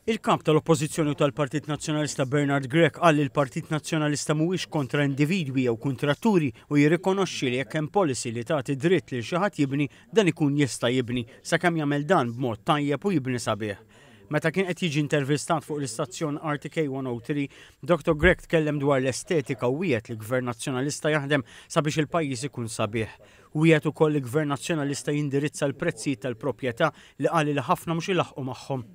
Il-Kap tal-Oppożizzjoni u tal-Partit Nazzjonalista Bernard Grech qal li l-Partit Nazzjonalista mhuwiex kontra individwi jew kuntratturi u jirrikonoxxi li jekk hemm policy li tagħti dritt lil xi ħadd jibni, dan ikun jista' jibni, sakemm jagħmel dan b'mod tajjeb u jibni sabiħ. Meta kien qed jiġi intervistat fuq l-istazzjon RTK 103, Dottor Grech tkellem dwar l-estetika u wiegħed li Gvern Nazzjonalista jaħdem sabiex il-pajjiż ikun sabiħ. Wiegħed ukoll li Gvern Nazzjonalista jindirizza l-prezzijiet tal-proprjetà li qal li ħafna mhux ilaħħqu magħhom.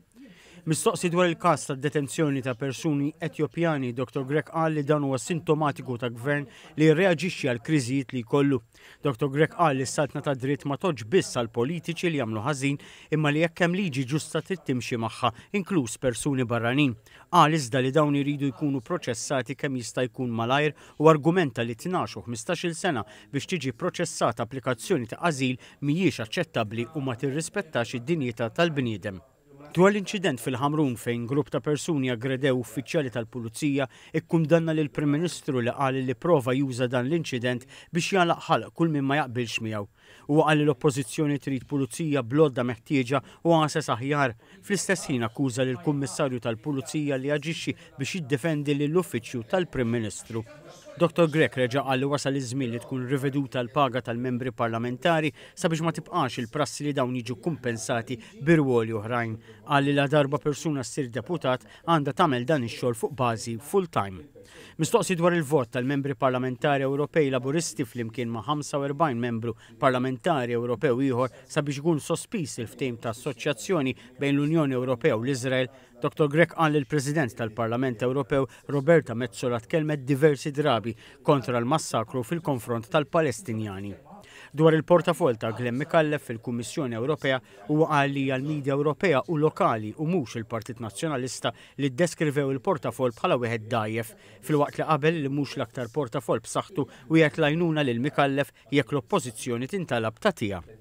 Mistoqsi dwar il-każ tad-detenzjoni ta' persuni Etjopjani, Dottor Grech qal li dan huwa sintomatiku ta' gvern li jirreaġixxi għal kriżijiet li jkollu. Dottor Grech qal li s-saltna tad-dritt ma tgħoddx biss għal politiċi li jagħmlu ħażin imma li jekk hemm liġi ġusta trid timxi magħha, inkluż persuni barranin. Qal iżda li dawn iridu jkunu proċessati kemm jista' jkun malajr u argumenta li 12 u 15-il sena biex tiġi proċessata applikazzjoni ta' ażil mhijiex aċċettabbli u ma tirrispettax id-dinjità tal-bniedem. Dwar l-inċident fil-Ħamrun fejn grupp ta' persuni aggredew uffiċjali tal-Pulizija, ikkundanna lill-Prim Ministru li qal li prova juża dan l-inċident biex jagħlaq ħalq kull min ma jaqbilx miegħu. Huwa qal li l-Oppożizzjoni trid Pulizija bl-għodda meħtieġa u għases aħjar. Fl-istess ħin akkuża lill-Kummissarju tal-Pulizija li jaġixxi biex jiddefendi lill-Uffiċċju tal-Prim Ministru. Dottor Grech reġa' qal li wasal iż-żmien li tkun riveduta l-paga tal-membri parlamentari sabiex ma tibqax il-prassi li dawn jiġu kkumpensati bi rwoli oħrajn. Qal li ladarba persuna ssir deputat għandha tagħmel dan ix-xogħol fuq bażi full-time. Mistoqsi dwar il-vot tal-membri parlamentari Ewropej Laburisti flimkien ma' 45 membru parlamentari Ewropew ieħor sabiex ikun sospiż il-ftehim ta' assoċjazzjoni bejn l-Unjoni Ewropea u l-Iżrael, Dottor Grech qal li l-President tal-Parlament Ewropew Roberta Metsola tkellmet diversi drabi kontra l-massakru fil-konfront tal-Palestinjani. Dwar il-portafoll ta' Glenn Micallef fil-Kummissjoni Ewropea, huwa qal li hija l-media Ewropea u lokali u mhux il-Partit Nazzjonalista li ddeskrivew il-portafoll bħala wieħed dgħajjef, filwaqt li qabel li mhux l-aktar portafoll b'saħħtu wiegħed l-għajnuna lil Micallef jekk l-Oppożizzjoni tintalab tagħtiha.